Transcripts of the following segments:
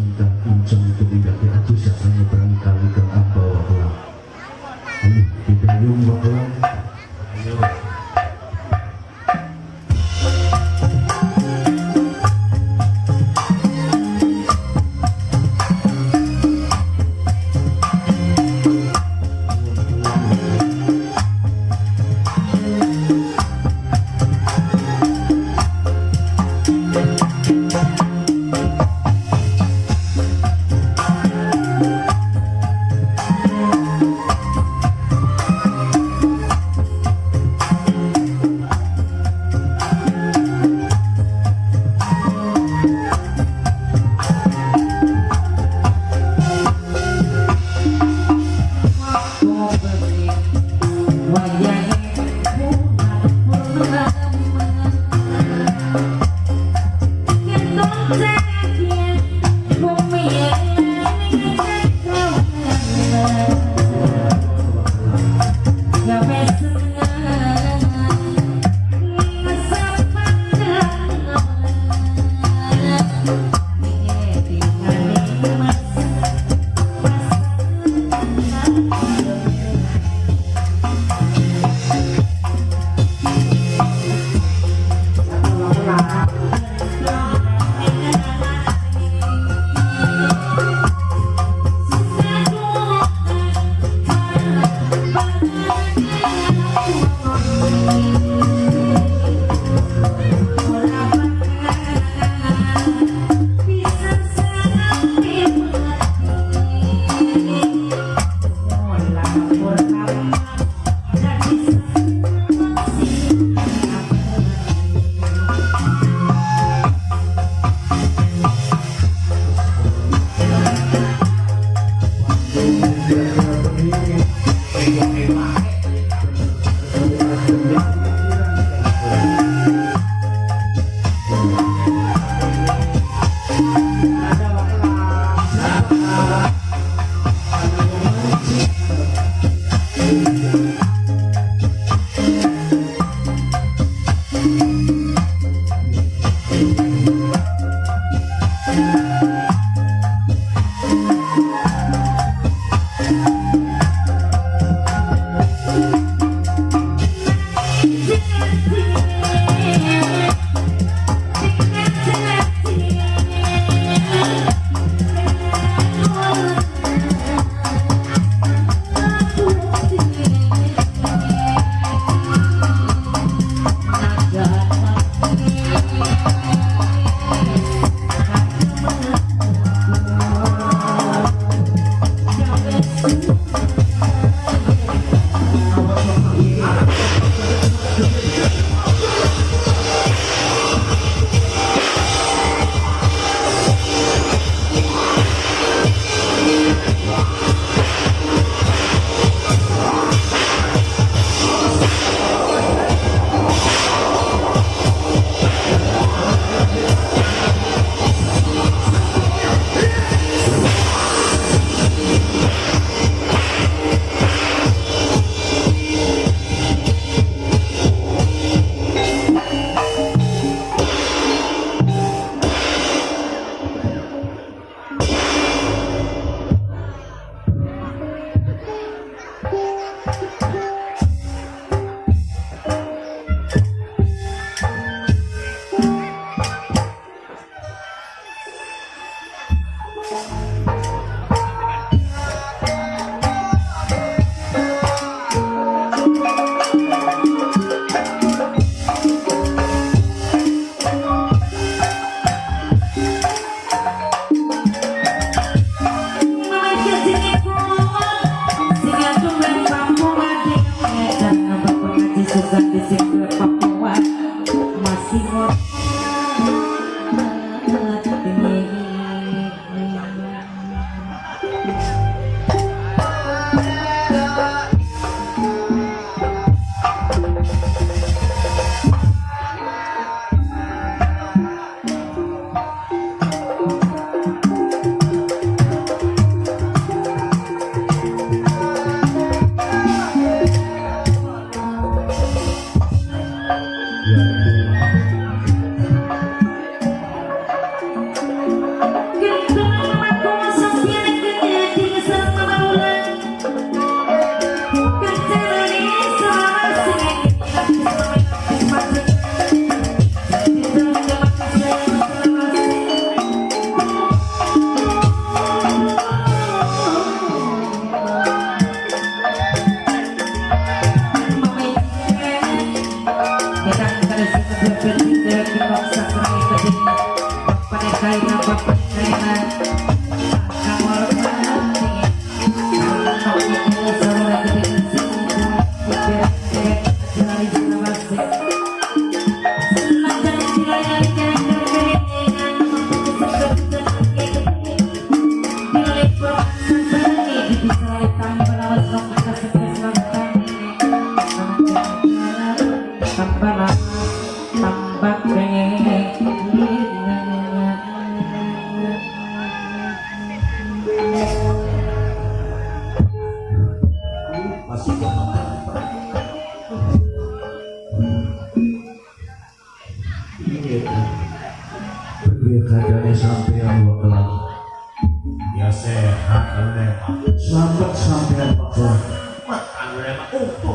Ingkang inceng tumindake adus nyeberangi kali kang amba wakelang. Ayo didayung wakelang. Ayo.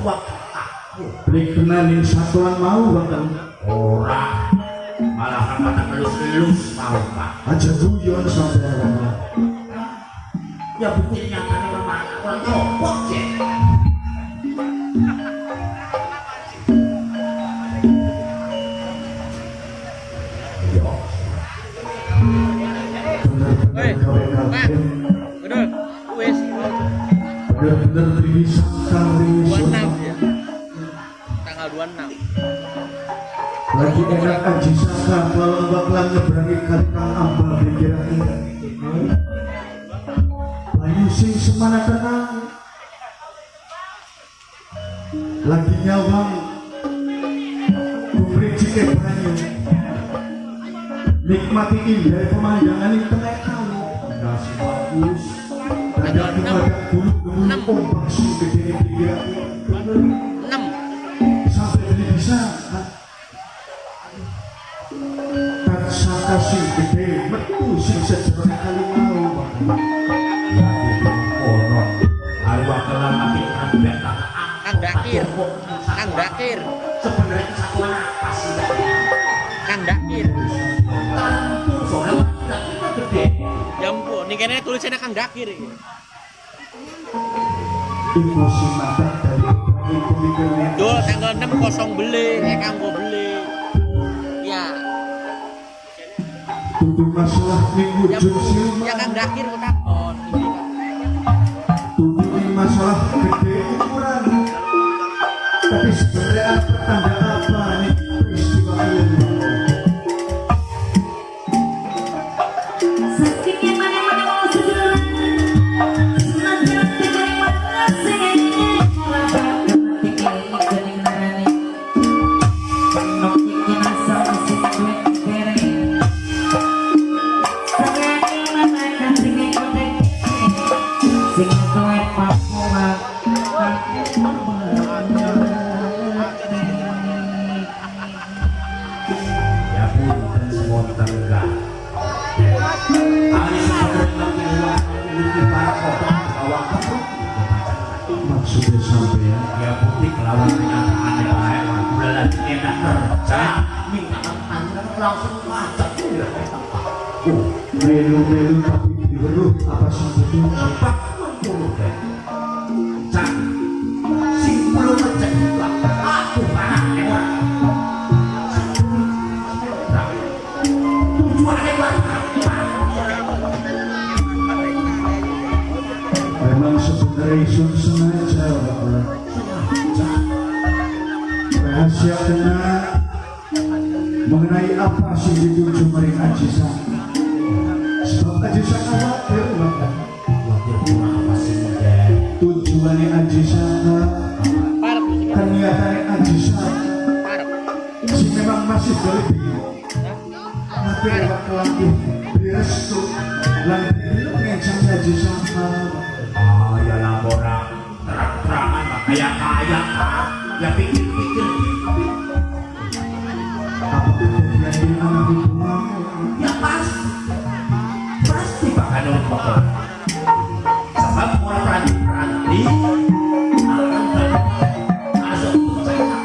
wak aku. Beli kenaling satuan mau bakal ora malah kata elus-elus mau Pak. Aja guyon sampean Bapak. Ya bukti nyatane ora ora nyopot sih. Yo. Bener-bener gawe kabeh. Bener, wis Bener-bener beli sangkang 26 ya. Tanggal 26. Lagi enak Aji Saka kalau bakalan nyeberangi kali kang ambal kira-kira. Banyu sing semana tenang. Lagi nyawang gumricike banyu. Nikmati indah pemandangan ing tengah kali. Nasi bagus. Dadak dadak bulu ombak sing gede kira-kira. 6. Sampai beli bisa. Saka sing gede metu sing sejerone kali mau. Ya kono. Ari wakelan makin rembek Kang Dakir. Kang Dakir. Sebenarnya satuan apa sih? Kang Dakir. Tentu soalnya Dakir gede. Ya ampun, ini kayaknya tulisannya Kang Dakir iki. Iku sing matak dari pemikiran. Yo tanggal 6 kosong beli, kayak kanggo beli. Ya. Tutu masalah ning Ya, ujung siluman. ya Kang Dakir kok takon. Tutu ning masalah gede ukuran. Tapi sebenarnya pertanda apa nih peristiwa ini? Ya punten semonten enggak. Ari sebenarnya makin iki para kotor bawa kepruk. Maksudnya sampean Ya bukti kelawan kenyataan bae kula lagi enak kerja minta panjenengan langsung macet ya. Oh, melu-melu tapi diweruh apa sing dituju? Lepak mengkono deh. Cak sing kula ngecek lah. Aduh anake ora. Tujuane apa? Memang sebenarnya isun sengaja Bapak. Rahasia kena mengenai apa sih dituju maring Aji Saka. Sebab Aji Saka khawatir Bapak. Khawatir kurang apa sih Dek? Tujuannya Aji Saka, Parep keniatannya Aji Saka parep. sing memang masih boleh bingung. Tapi lewat lagi direstu lan ngencang Aji Saka. Ah ya lah ora terang-terangan mah kaya-kaya ya pikir-pikir. Apa kejadian ini anak hubungannya? Ya pasti. Pasti bahkan orang bakal. Sebab orang berani-berani akan masuk percaya.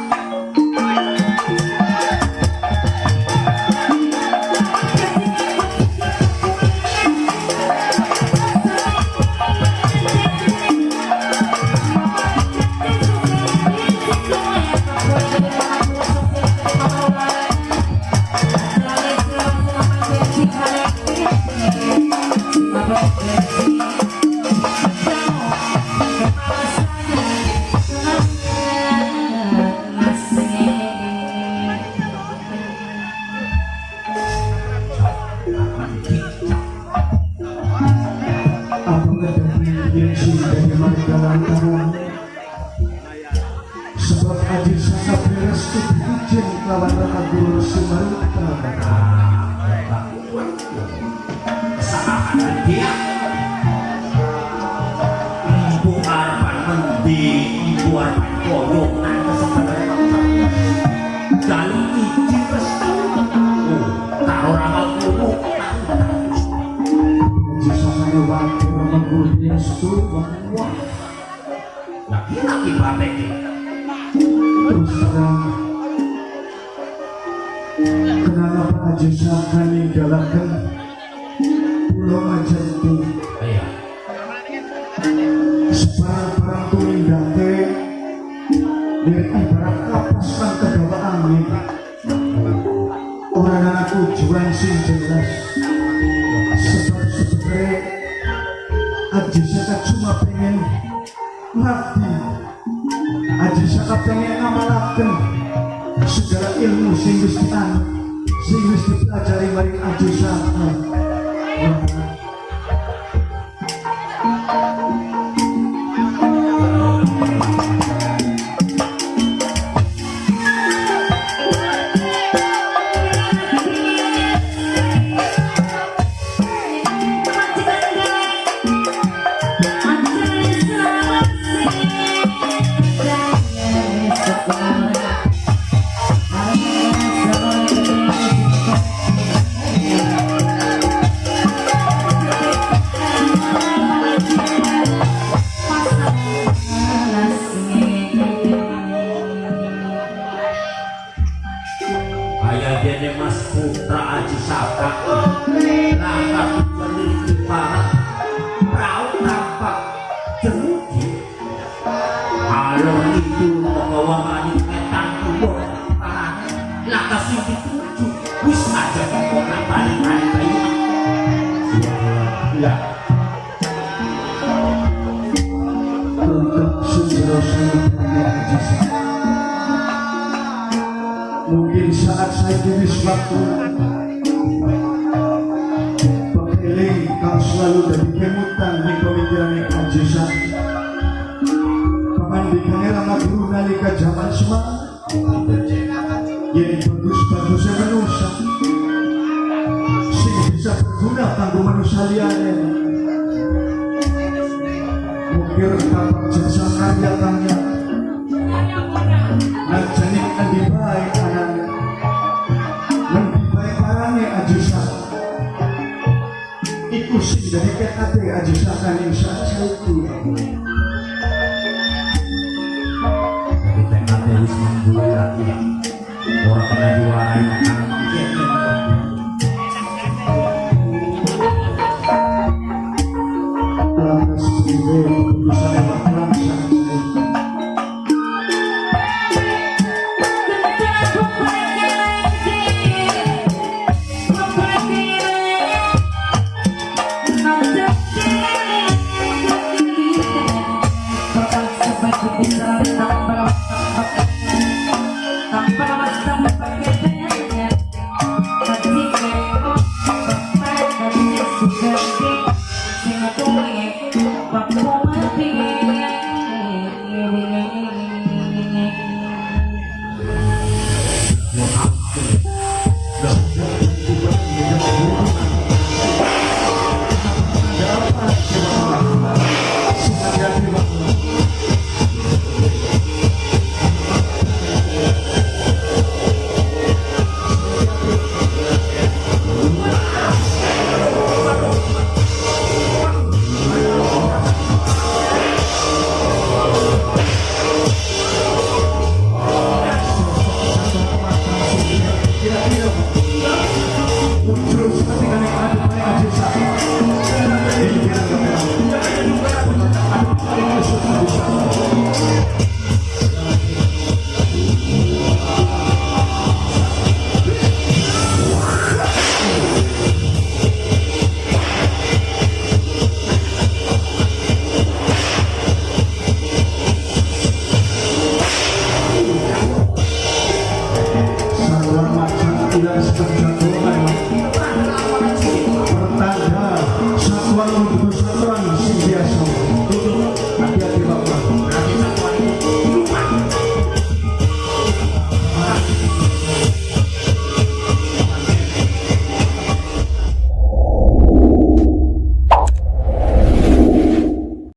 Apa ngedapi yen sing dadi marga lantaran sebab Aji Saka beres diujen kelawan Raka Guru Sumaruta. Kesalahan dia. Ibu arepan mendi, ibu arepan koyongan sebenarnya dalu izin restu. Oh, karo ramal kuno. Aji Sakane wakil mengku restu. Wah. Lah kira kibate iki. Terus terang, kenapa Aji Saka ninggalaken Pulau Majentu? Iya. Sebarang-barang tumindake lirik ibarat kapas kang kegawa angin. Ora ana tujuan sing jelas. Sebab sebenarnya Aji Saka cuma pengen ngabdi. Aji Saka pengen ngamalaken segala ilmu sing wis dianut, sing wis dipelajari maring Aji Saka. Kaya dene Mas Putra Aji Saka langkah tujuan lirik banget prau tampak jeruji alur itu penggawa manik ngetan kulon parane langkah sing dituju wis aja ora balik-balik bayi. Ya. Untuk sejero saya Aji Saka. Mungkin saat saya wis waktu pekeling kang selalu dari kemutan ning pemikiran Aji Saka. Pamandikane Rama Guru nalika jaman semana yen bagus-bagusnya manusia sing bisa berguna kanggo manusia liyane. Mukir tapak jasa karya tanya Najani endi bae anane, Mendi bae parane Aji Saka. Iku sing dadi tekade Aji Saka ning saat saiki. Jadi tekade wis mangguwe lagi ora kena diwarai makanan.